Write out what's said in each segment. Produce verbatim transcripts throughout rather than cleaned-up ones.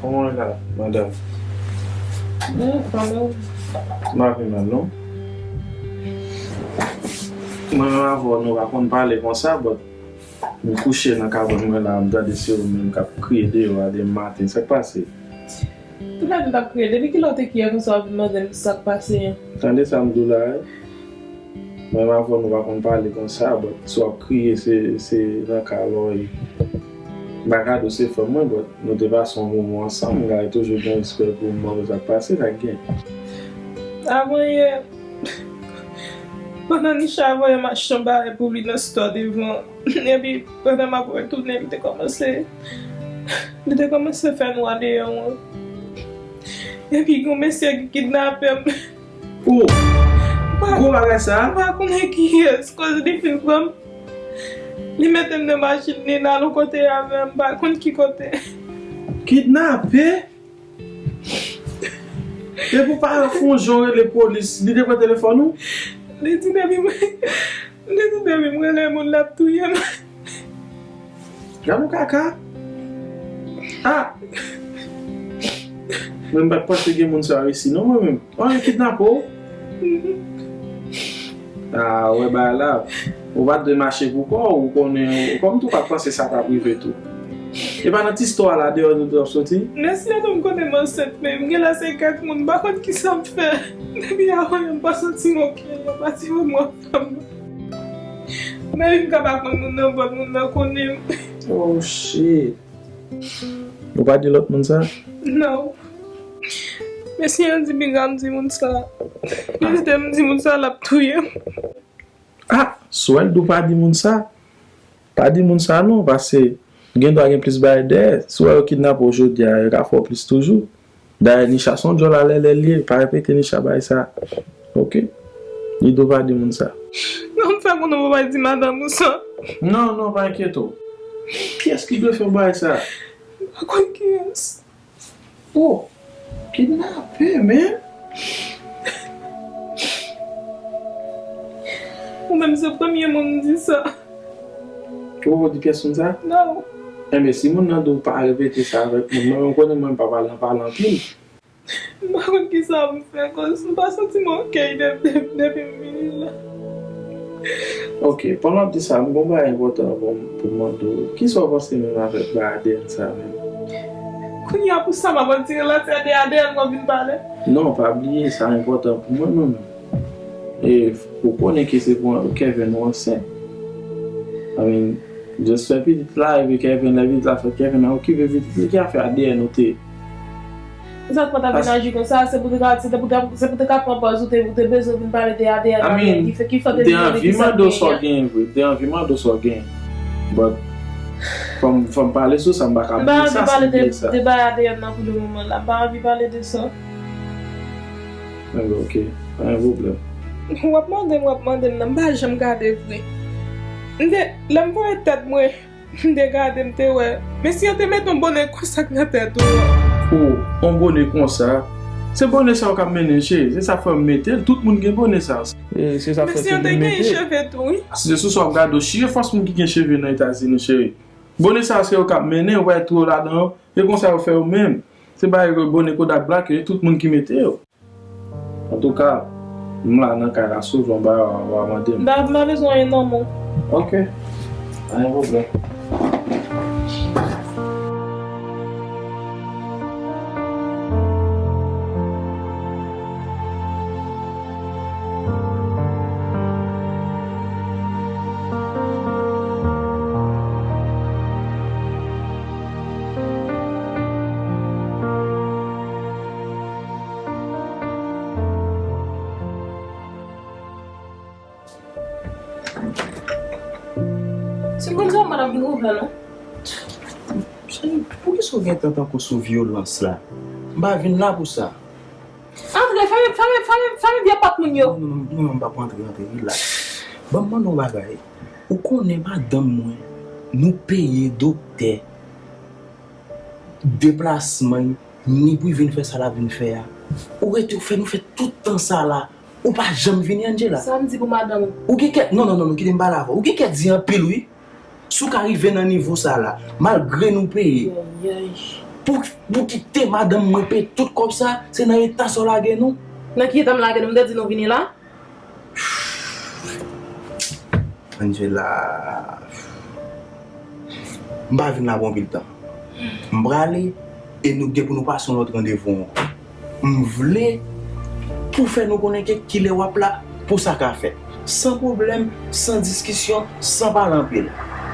Kòman w ye la, madanm? Byen, kòman w? M pa pi mal, non. Mwen menm avè w, nou pa konn pale konsa, but m kouche nan kabann mwen la, m tande se ou menm k ap kriye deyò a demen maten. Sa k pase? Tout lè m t ap kriye. Depi kilè w te kriye konsa, w ap vin mande m sa k pase an? Tande sa m di w la, wi. Mwen menm avè w, nou pa konn pale konsa, but si w ap kriye, se, se nan kay la w ye. M pa ka di w se fanm mwen, but nou te pase yon moman ansanm, m ka toujou gen respè pou ou, m pa konn sa k pase, sa k gen. Avan yè, pandan Nisha voye m achte yon bagay pou li nan store devan, epi pandan m ap retounen, li te kòmanse, li te kòmanse fè nwa deyò an. Epi gen yon mesye ki kidnape m. Oh! Gwo bagay sa? M pa konnen kiyès, koz li fin pran m. Li mete m nan machin li, l al yon kote avè m, m pa konn ki kote. Kidnape? Depi w pa fè yon jan w rele polis, li te pran telefòn ou? Li di depi m, li di depi m rele moun, l ap touye m. Gad yon kaka. Ah! Mwen m pa t panse gen moun sa yo isi non, mwen menm. Oh, yo kidnape w? Ah, wè bagay la. Ou pa t dwe mache pou kò w, ou konnen, kòm tou pa t panse sa t ap rive tou. E pa nan ti store la deyò nou t ap soti? Mesye, nou m konnen m ansent, men m genlè se kèk moun, m pa konn kisa m fè. Depi avan yè m pa santi m oke, yo pa ti moun mwen fanm. Men m ka pa konn moun nan, but moun nan konnen m. Oh shit. Ou pa di lòt moun sa? Non. Mesye an di piga m di moun sa. Li di m di moun sa, l ap touye m. Ah, Swèl, ou pa di moun sa. Pa di moun sa non, paske gen dwa gen plis bagay dèyè. Si w wè yo kidnape w jodi a, yo ka fè w plis toujou. Dayè, Nisha se yon djòl alèlè l ye, pa repete Nisha bagay sa. Oke? Li di w pa di moun sa. Non, m fè konnen w pa di madanm ou sa. Non, non, pa enkyete w. Kiyès ki dwe fè w bagay sa? M pa konn kiyès. Oh, kidnape, men. Ou menm se premye moun m di sa. Ou poko di pyès moun sa? Non. Enben, si moun nan di w pa repete sa avèk moun, mwen menm konnen mwen m pa pale anpil. M pa konn kisa pou m fè, koz m pa santi m oke de-, de-, depi m vini la. Oke, pandan w ap di sa, m gon bagay enpòtan pou m, pou m mande w. Kisa w panse menm avèk bagay A D N sa menm? Kounye a pou sa m ap retire lantè de A D N w ap vin pale? Non, pa bliye, sa enpòtan pou mwen menm. E ou konnen ke se pou Kevin ou ansent. I mean, just fè pitit la, epi Kevin, lè pitit la fèt, Kevin ap okipe pitit li, ki afè A D N ou te? Sa k fè w t ap vin aji konsa, se pou te ka, se te pou te, se pou te ka pran pòz ou te, ou te bezwen vin pale de A D N, I mean, ki fè, ki fè w te vin mande kisa w genyen. M te anvi mande w sa w genyen vre, m te anvi mande w sa w genyen. But, fò m, fò m pale sou sa, m pa ka bliye sa, si m bliye sa. M pa anvi pale de, de bagay A D N nan pou le moman la, m pa anvi pale de sa. Enben, oke, pa gen pwoblèm. W ap mande m, w ap mande m nan, m pa janm gade vre. M te, lè m voye tèt mwen, m te gade, m te wè. Mesye an te mete yon bonè konsa k nan tèt ou. Oh, yon bonè konsa? Se bonè sa yo k ap mennen, cheri. Se sa fè m mete l. Tout moun gen bonè sa. E se sa fè se li mete. Mesye an te gen cheve tou, wi. Se sou sa w ap gade w chire fòs moun ki gen cheve nan Etazini, cheri. Bonè sa se yo k ap mennen, ou pa wè tou yo ladan yo. E konsa yo fè yo menm. Se bagay yo bonè Kodak Black yo, e tout moun ki mete yo. Antouka, m la nan kay la, si w vle yon bagay, w a, w a mande m. M pa, m pa bezwen anyen nan men w. Oke. Pa gen pwoblèm. Se konn sa madanm vin ouvè non. Cheri, poukisa w gen tan tankou sou vyolans la? M pa vin la pou sa. Antre, fèmen, fèmen, fèmen, fèmen vye pòt moun yo. Non, non, non, non, m p ap antre, antre, rilaks. Ban m mande w yon bagay. Ou konnen madanm mwen, nou peye doktè, deplasman, ni pou l vin fè sa l ap vin fè a. Ou rete, ou fè nou fè tout tan sa la. Ou pa janm vini, Angela. Sa m di pou madanm ou? Ou gen kè, non, non, non, non, kite m pale avè w. Ou gen kè di anpil, wi. Si w ka rive nan nivo sa la, malgre nou peye. Ayayay. Pou, pou kite madanm mwen peye tout kòb sa, se nan eta sa w lage nou? Nan ki eta m lage nou? M te di nou vini la? Angela, m pa vin la pou anpil tan. M prale e nou gen pou nou pase yon lòt randevou ankò. M vle pou fè nou konnen ke kilè w ap la pou sa ka fèt. San pwoblèm, san diskisyon, san pale anpil.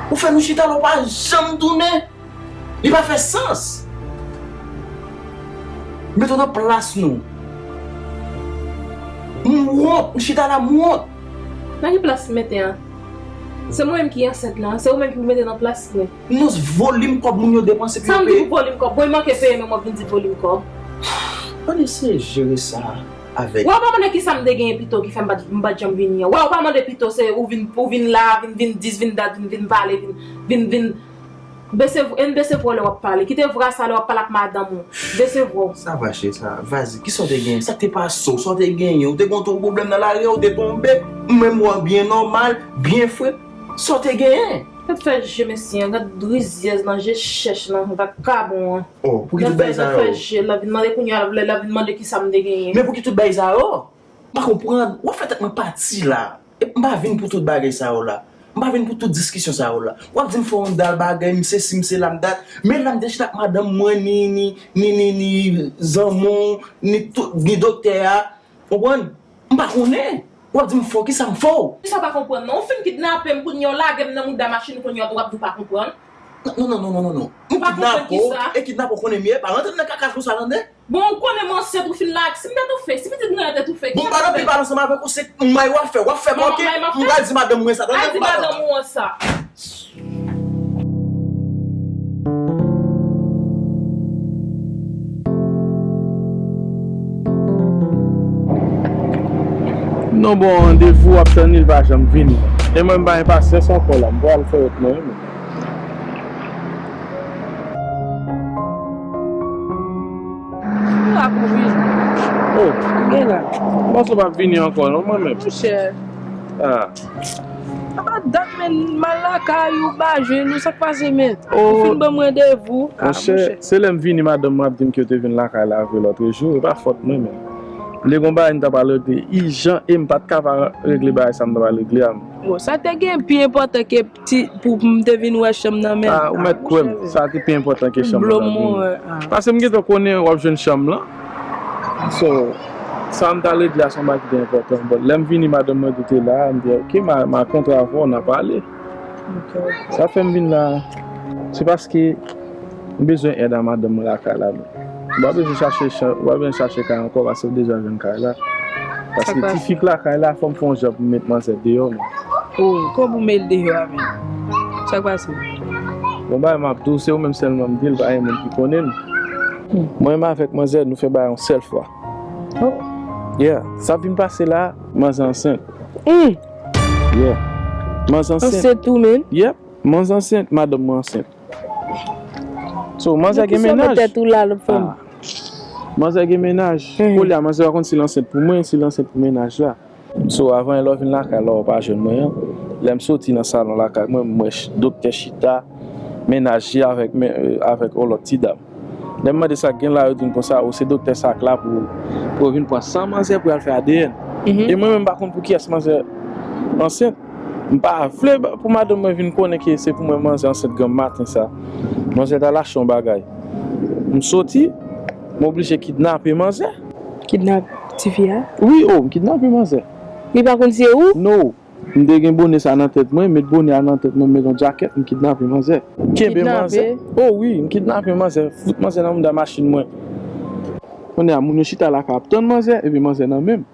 Ou fè nou chita la, ou pa janm tounen. Li pa fè sans. Mete w nan plas nou. M wont, m chita la, m wont. Nan ki plas m mete an? Se mwen menm ki ansent la, se ou menm ki pou mete nan plas mwen. Non, volim kòb moun yo depanse pou yo peye. Sa m di pou volim kòb? Bon, m manke peye men w ap vin di volim kòb. Ann eseye jere sa avèk. Wè, w pa mande kisa m te genyen pito ki fè m pa t, m pa t janm vini an. Wè, w pa mande pito, se ou vin, ou vin la, vin, vin dis, vin dat, vin, vin pale, vin, vin, vin bese, vin bese vwa lè w ap pale. Kite vwa sa lè w ap pale ak madanm ou. Bese vwa w. Sa fache sa. Vazi, kisa w te genyen? Sa k te pase w? Sa w te genyen? Ou te gen yon pwoblèm nan lari a, ou te tonbe? Ou menm wè w byen nòmal, byen fre. Sa w te genyen? Gad fè je mesye an, gad rizyèz nan je chèch nan vakabon an. Oh, pou ki tout bagay sa yo? Gad fè je, l ap vin mande kounye a, l ap vin mande kisa m te genyen. Men pou ki tout bagay sa yo? M pa konprann. W ap fè tèt mwen pati la. E m pa vin pou tout bagay sa yo la. M pa vin pou tout diskisyon sa yo la. W ap di m fè yon dal bagay, m sesi, m sela, m dat. Men la m te chita ak madanm mwen, ni, ni, ni, ni, ni zanmi w, ni tout, ni doktè a. Konprann? M pa konnen. W ap di m fè w, kisa m fè w? Kisa w pa konprann non? Ou fin kidnape m kounye a, w lage m nan mouda machin kounye a, w ap di w pa konprann? Non, non, non, non, non, non. M kidnape w, e kidnape w konnen m ye, pa rantre nan kaka konsa tande. Bon, ou konnen m ansent, ou fin lage, si m te toufe, si pitit mwen an te toufe, kisa m ap fè? Bon, m pa nan pil pale ansanm avèk ou, se may w ap fè, w ap fè m, oke? M pral di madanm mwen sa, tande? Al di madanm ou an sa. Non, bon, randevou, w ap tann li, l pa janm vini. E mwen, m pa gen pasyans ankò la, m pral fè rèt mwen, wi. Ou la pou vini? Oh. Gen la. M panse w p ap vini ankò, non, mwen menm. Monchè. Ah. Sa pa dat, men, m al lakay ou, m pa jwenn ou, sa k pase, men? Oh. Ou fin ban m randevou. Ah, monchè, monchè. Se lè m vini, madanm mwen ap di m ke yo te vin lakay la vre lòtrejou, e pa fòt mwen, men. M te gon bagay m ta pral regle ijan e m pa t ka pa regle bagay sa m ta pral regle a, men. Bon, sa te gen pi enpòtan ke ti, pou m te vin wè chanm nan, men. Ah, ou mèt kwè m, sa te pi enpòtan ke chanm nan, men. Paske m gentan konnen w ap jwenn chanm lan. So, sa m t al regle a se yon bagay ki te enpòtan. Bon, lè m vini, madanm mwen tou te la, m di, "Ok, m a, m a kontre avè w, n a pale." Ok, ok. Sa fè m vin la, se paske m bezwen èd a madanm mwen lakay la, men. Ou pa bezwen chache chan-, ou pa bezwen chache kay ankò, paske w deja jwenn kay la. Paske ti fi k lakay la, fò m fè yon jan pou m met manzè deyò, men. Oh, kòman pou m met l deyò a, men? Sa k pase? Bon, bagay m ap di w, se ou menm sèlman m di l, pa gen moun ki konnen l. Hmm. Mwen menm avèk manzè, nou fè bagay yon sèl fwa. Oh. Yeah, sa vin pase la, manzè ansent. Hmm. Yeah. Manzè ansent. Ansent tou, men? Yep. Manzè ansent, madanm mwen ansent. So, manzè gen mennaj. Tèt ou la, lòt fanm. Ah. Manzè gen mennaj. Mhm. Kounye a, manzè pa konn si l ansent pou mwen, si l ansent pou mennaj la. So, avan lè w vin lakay la, w pa jwenn mwen an. Lè m soti nan salon lakay mwen, m wè ch-, doktè chita, mennaj li avèk, men, euh, avèk yon lòt ti dam. Lè m mande sa k gen la, yo di m konsa, o, se doktè sa k la pou, pou yo vin pran san manzè pou y al fè A D N. Mhm. E mwen menm, m pa konn pou kiyès manzè ansent. M pa vle ba-, pou madanm mwen vin konnen ke se pou mwen manzè ansent granm maten sa. Manzè t al achte yon bagay. M soti, m oblije kidnape manzè. Kidnap tifi a? Wi, o, m kidnape manzè. Li pa konn si se ou? No. M te gen bonè sa nan tèt mwen, met bonè a nan tèt mwen, met yon djakèt, m kidnape manzè. Kenbe manzè. Kidnape? O wi, m kidnape manzè, fout manzè nan mouda machin mwen. Kounye a, moun yo chita lakay ap tann manzè, epi manzè nan men m.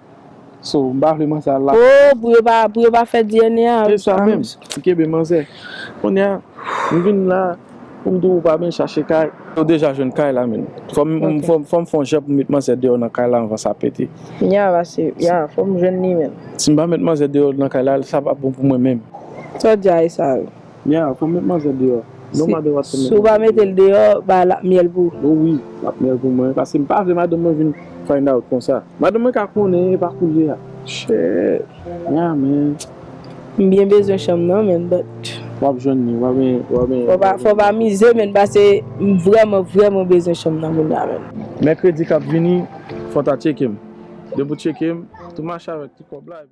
So, m pa vle manzè al lakay. O, pou yo pa, pou yo pa fè D N A a. Se sa menm, m kenbe manzè. Kounye a, m vin la, pou m di w ou pa byen chache kay. Ou deja jwenn kay la, men. Fò m, fò m, fò m fè yon jan pou m met manzè deyò nan kay la anvan sa pete. Ya, pase, ya, fò m jwenn li, men. Si m pa met manzè deyò nan kay la, sa p ap bon pou mwen menm. Sa w di a, e sa yo? Ya, fò m met manzè deyò. Non, madanm w ap tann. Si w pa mete l deyò, ba l ap myèl pou ou. O wi, l ap myèl pou mwen. Paske m pa vle madanm mwen vin find out konsa. Madanm mwen ka konnen, e pa kounye a. Shit. Ya, men. M byen bezwen chanm nan, men, but W ap jwenn li, w ap gen, w ap gen. Fò pa, fò pa mize, men pase m vrèman, vrèman bezwen chanm nan moun nan, men. Mèkredi k ap vini, fò w ta tcheke m. Depi w tcheke m, tou mache avèk ti kòb la.